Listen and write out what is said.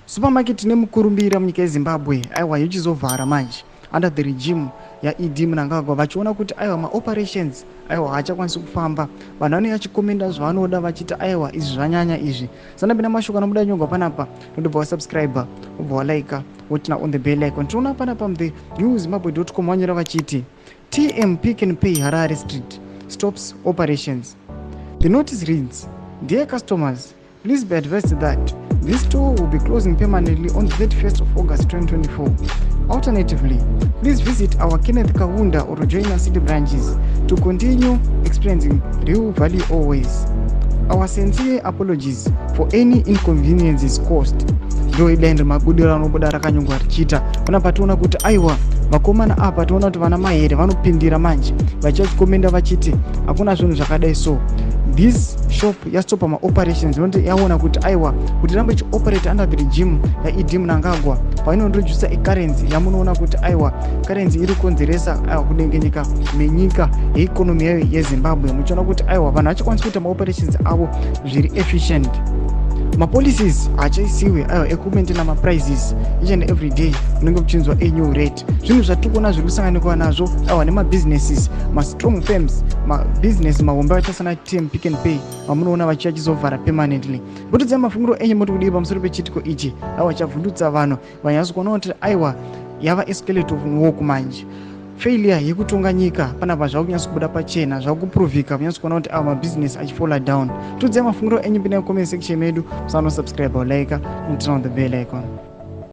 Supermarket nemukurumbira munyika yeZimbabwe, aiwa, yochizovhara manje under the regime yaED Mnangagwa, vachiona kuti aiwa, maoperations aiwa haachakwanisi kufamba. Vanhu vanenge vachikomenda zvavanoda, vachiti aiwa, izvi zvanyanya izvi. Sanapinda mashoko anobuda nyongwa panapa, notobva wasubscribe, wobva walika, woturn on the bell icon. Tinoona panapa the new zimbabwe.com vanyora vachiti, "TM Pick and Pay Harare Street stops operations." The notice reads, "Dear customers, please be advised that this store will be closing permanently on the 31st of August 2024. Alternatively, please visit our Kenneth Kaunda or Joina City branches to continue experiencing real value always. Our sincere apologies for any inconveniences caused." Ndo idai mabudiro anobuda rakanyorwa richiita panapa. Tiona kuti aiwa, vakomana apa, tiona kuti vana Mahere vanopindira manje vachivachikomenda vachiti hakuna zvinhu zvakadai. So this shop yastopa maoperations, inoti yaona kuti aiwa, kuti irambe ichioperate under the regime yaED Mnangagwa, painointrodusa icurrency yamunoona kuti aiwa, currency iri kukonzeresa aiwa kudengenyeka menyika yeeconomy yayo yeZimbabwe, muchiona kuti aiwa, vanhu vachakwanisi kuita maoperations avo zviri efficient. Mapolicies haachaisiwi aiwa ekumaintaina maprices. Each and every day unenge uchinzwa a new rate. Zvinhu zvatiri kuona zviri kusanganikwa nazvo aiwa nemabusinesses, mastrong firms, mabusiness mahombe akaita sana TM Pick and Pay, vamunoona vachiya chizovhara permanently. Mbotidzai mafungiro enyu, moti kudii pamusoro pechitiko ichi aiwa chavhundutsa vanhu? Vanyatso kuona kuti aiwa, yava escalate of walk manje. Failure yekutonga nyika panapa zvakunyatso kubuda pachena, zvakuprovhika kunyatso kuona kuti awa mabhizinesi achifalla down. Tiudzai mafungiro enyu, pinda comment section medu. Musanosubscribe, like and turn on the bell icon.